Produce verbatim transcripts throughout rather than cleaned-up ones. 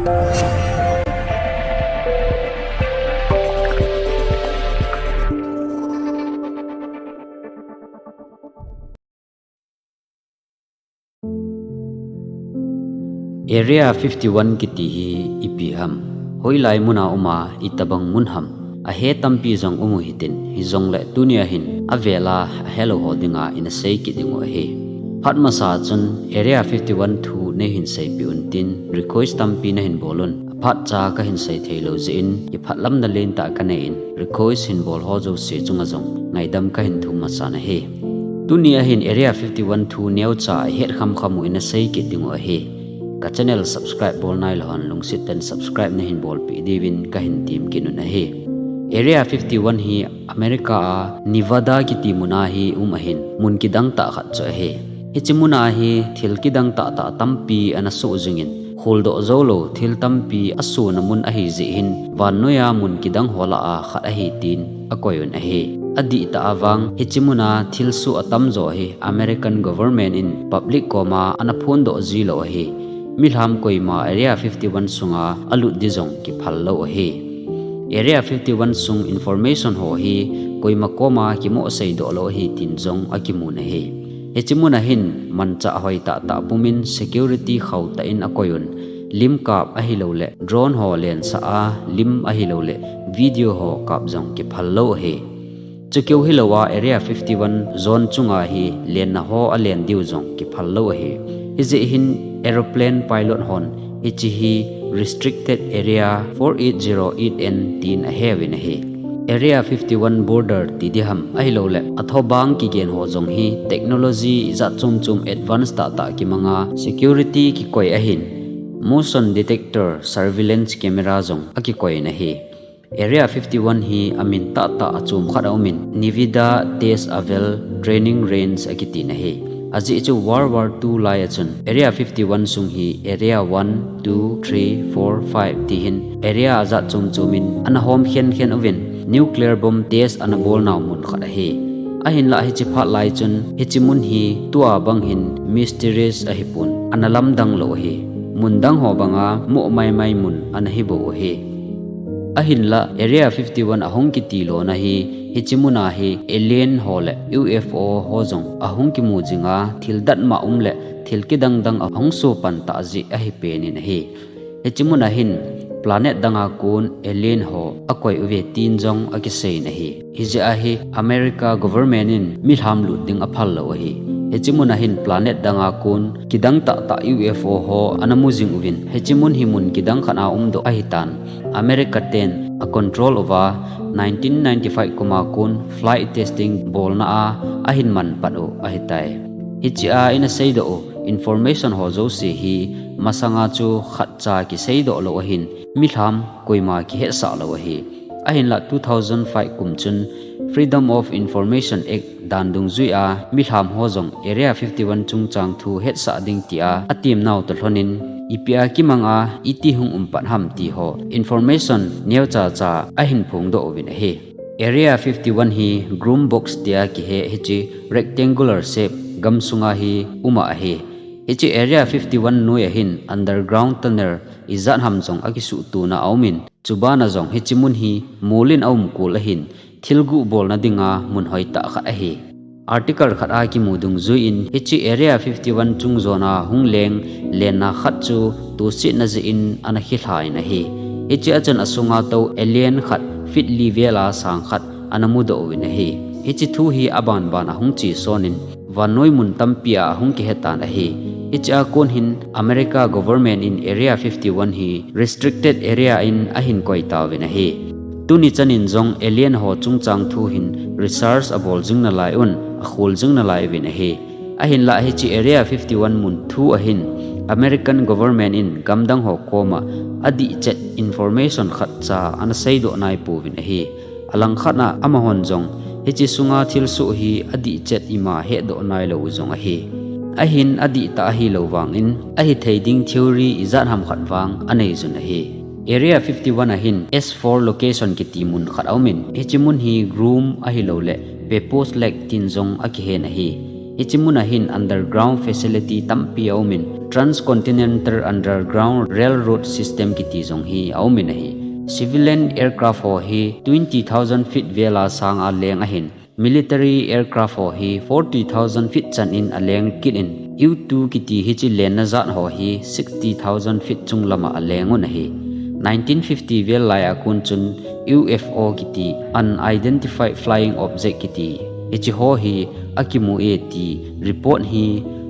Area fifty-one kiti hi ipi ham? Hoilai muna uma, itobang mun ham? Ahe tampi jong um u hitin, hijongle tunia hin avela ahelou ho dinga ina sei kit diu ahi. Phat masa chun Area fifty-one thu neihin seipeh un tin request tampi nahin bol un. Aphat cha kahin sei theilou jeh in, kiphatlamna lentah kanei in, request hin bol ho jouse chunga jong ngaidam kahin thum masa nahi. Tunia hin Area fifty-one thu neocha ahet khamkham u ina sei kit diu ahi. Ka channel subscribe bol nailou hon lungset tah in subscribe nahin bolpeh diuvin kahin tem kit u ahi. Area fifty-one hi America a Nevada kiti muna hi um ahin, mun kidang tah khat chu ahi. Hiche muna hi thil kidang tahtah tampi ana soh jingin, kholdoh joulou thil tampi asona mun ahi jeh hin, vannoiya mun kidang ho lah a khat ahi tin akoi un ahi. Adihtah a vang, hiche muna thilsoh atamjo hi American government in public koma ana phondoh jilou ahi. Milham koima Area fifty-one sunga alut di jong kiphal lou ahi. Area fifty-one sung information ho hi koima koma kimoh seidoh lou ahi tin jong akimun ahi. Hiche muna hin manchah hoi tahtah pumin security khauh tah in akoi un, lim kap ahilouleh drone ho lensah a, lim ahilouleh video ho kap jong kiphal lou ahi. Chukeu hilouva Area fifty-one zone chunga hi lenna ho alen diu jong kiphal lou ahi. Hijeh hin aeroplane pilot hon hiche hi Restricted Area four eight zero eight N tin aheuvin ahi. Area fifty-one border ti diham ahilouleh athobang kigen ho jong hi technology jat chom chom advance tahtah kimanga security kikoi ahin, motion detector surveillance camera jong akikoi in ahi. Area fifty-one hi amin tahtah achom khat aumin, Nevada Test Avel Training Range akiti in ahi. Ajeh chu World War two lai a chun Area fifty-one sung hi Area one, two, three, four, five tihin area ajat chom chom in ana hom khen khen uvin, nuclear bomb test ana bol nau mun khat ahi. Ahinlah hiche phat lai chun hiche mun hi tua bang hin mysterious ahipon, ana lamdang lou ahi. Mun dang ho banga moh maimai mun ana hibou ahi. Ahinlah Area fifty-one ahung kiti lona hi, hiche muna hi alien ho le U F O ho jong ahung kimu jinga, thil datmo um le thil kidang dang ahung sopan tah jeh ahi pen in ahi. Hiche muna hin planet danga kon alien ho akoi uve tin jong akisei in ahi. Hijeh a hi America government in milham lut ding aphal lou ahi. Hiche muna hin planet danga kon kidang tahtah U F O ho ana mu jing uvin, hiche mun hi mun kidang khat a umdoh ahitan, America ten acontrol uva, nineteen ninety-five kuma kon flight testing bolna a ahin manpat u ahitai. Hichea ina seidoh u information ho jouse hi masanga chu khatcha kiseidoh lou ahin, milham koima kihetsah lou ahi. Ahinlah two thousand five kum chun Freedom of Information Act dan dungjuia milham ho jong Area fifty-one chungchang thu hetsah ding tia atemnau toh lhonin, ipia kimanga iti hung umpat ham ti ho information neocha cha ahin phongdoh uvin ahi. Area fifty-one hi Groom Box tia kihe, hiche rectangular shape gamsunga hi uma ahi. Hiche Area fifty-one noi ahin underground tunnel ijat ham jong akisuhtona aumin, chubana jong hiche mun hi molin aumkol ahin, thilguh bolna dinga mun hoitah khat ahi. Article khat a kimu dungjuiin, hiche Area fifty-one chung jona hung leng lenna khat chu tosetna jeh in ana khilha in ahi. Hichea chun asunga tou alien khat feet li vela sang khat ana mudoh uvin ahi. Hiche thu hi abanban ahung chesonin, vannoi mun tampia ahung kihetan ahi. Hichea kon hin America government in Area fifty-one hi restricted area in ahin koi tauvin ahi. Tuni chanin jong alien ho chungchang thu hin research abol jing nalai un, akhol jing nalai uvin ahi. Ahinlah hiche Area fifty-one mun thu ahin American government in gamdang ho koma adihchet information khatcha ana seidoh naipouvin ahi. Alangkhatna amahon jong hiche sunga thilsoh hi adihchet ima hedoh nailou u jong ahi. Ahin adihtah ahilou vangin, ahithei ding theory ijat ham khat vang aneijun ahi. Area fifty-one ahin S four location kiti mun khat aumin, hiche mun hi Groom ahilouleh Pepose Lake tin jong akihen ahi. Hiche mun ahin underground facility tampi aumin, Transcontinental Underground Railroad System kiti jong hi a um in ahi. Civilian aircraft ho hi twenty thousand feet vel a sang a leng ahin, military aircraft ho hi forty thousand feet chan in a leng kit in, U two kiti hiche lenna jat ho hi sixty thousand feet chung lam a a leng un ahi. Nineteen fifty vel lai a kon chun U F O kiti, Unidentified Flying Object kiti, hiche ho hi a kimu e ti report hi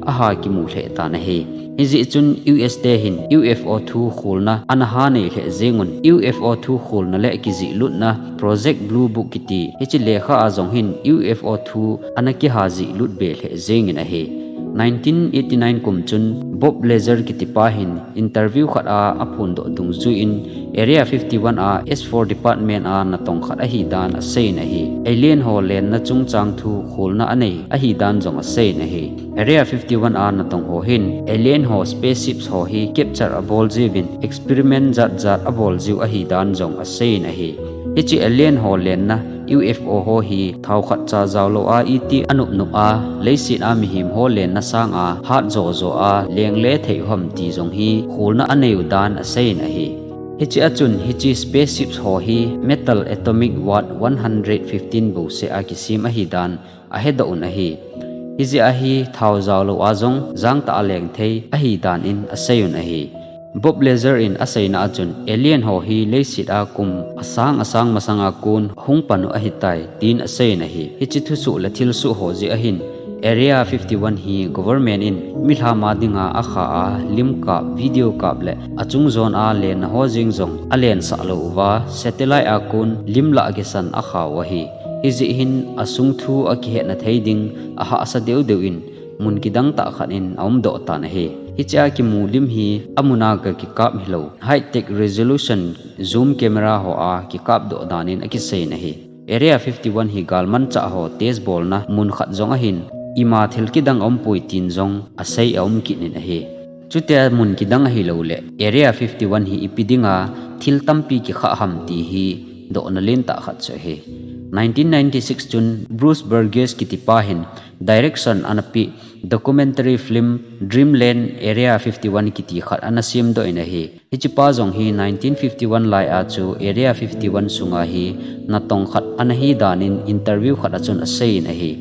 a ha kimu lheh tan ahi. Hijeh chun U S te hin U F O thu kholna ana ha nei lheh jeng un, U F O thu kholna le kijih lutna Project Blue Book kiti hiche lekha a jong hin U F O thu ana kiha jih lut be lheh jeng in ahi. Nineteen eighty nine kum chun Bob Lazar kiti pa hin interview khat a a phondoh dungjuiyin Area fifty one a S four department a natong khat ahi dan a sei in ahi. Alien ho lenna chungchang thu kholna a nei ahi dan jong a sei in ahi. Area fifty one a natong ho hin alien ho spaceships ho hi capture a bol jiuvin experiment jat jat a bol jiu ahi dan jong a sei in ahi. Hiche alien ho lenna U F O ho hi thao khat cha jao lou a iti a nop nop a, leiset a mihem ho lenna sang a hat jo jo a leng le thei u ham ti jong hi kholna a nei u dan a sei in ahi. Hiche a chun hiche spaceships ho hi metal atomic watt one hundred fifteen bouseh a kisem ahi dan a hedoh un ahi. Hijeh a hi thao jao lou a jong jang tah a leng thei ahi dan in a sei un ahi. Bob Lazar in a seina a chun alien ho hi leiset a kum a sang a sang masang a kon hung pan u ahitai tin a sei in ahi. Hiche thusoh le thilsoh ho jeh a hin Area fifty one hi government in milham a dinga a kha a lim kap, video kap le a chung jon a lenna ho jeng jong a lensah lou uva satellite a kon lim lah kisan a kha u ahi. Hijeh hin a sung thu a kihetna thei ding a hahsa deu deu in mun kidang tah khat in a umdoh tan ahi. Hiche a kimu lim hi a mun a ga kikap hilou, high tech resolution zoom camera ho a kikap doh dan in a kisei in ahi. Area fifty one hi galmanchah ho test bolna mun khat jong ahin, ima thil kidang a um poi tin jong a sei a um kit in ahi. Chutia mun kidang ahi lou le Area fifty one hi ipi dinga thil tampi kikhah ham ti hi dohna lentah khat chu ahi. Nineteen ninety six chun Bruce Burgess kiti pa hin direction ana pe documentary film Dreamland Area fifty one kiti khat ana semdoh in ahi. Hiche pa jong hi nineteen fifty one lai a chu Area fifty one sunga hi natong khat ana hi dan in interview khat a chun a sei in ahi.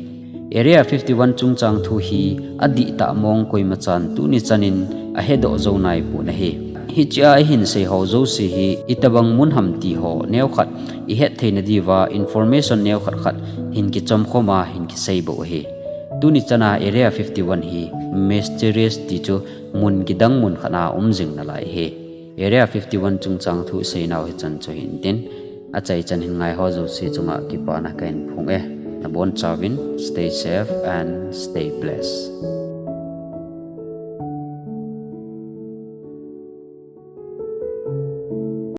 Area fifty one chungchang thu hi a dihtah mong koima chan tuni chan in a hedoh jou nai pon ahi. Hiche a i hin sei ho jouse hi itobang mun ham ti ho neokhat i het theina diuva information neokhat khat hin kichom khom a hin kisei bou ahi. Tuni chan a Area fifty one hi mysterious ti chu mun kidang mun khat a um jing nalai ahi. Area fifty one chungchang thu i seinau hichan chu hin tin, a chaichan hin ngai ho jouse chunga kipana kahin phong e. Nabon chauvin stay safe and stay blessed.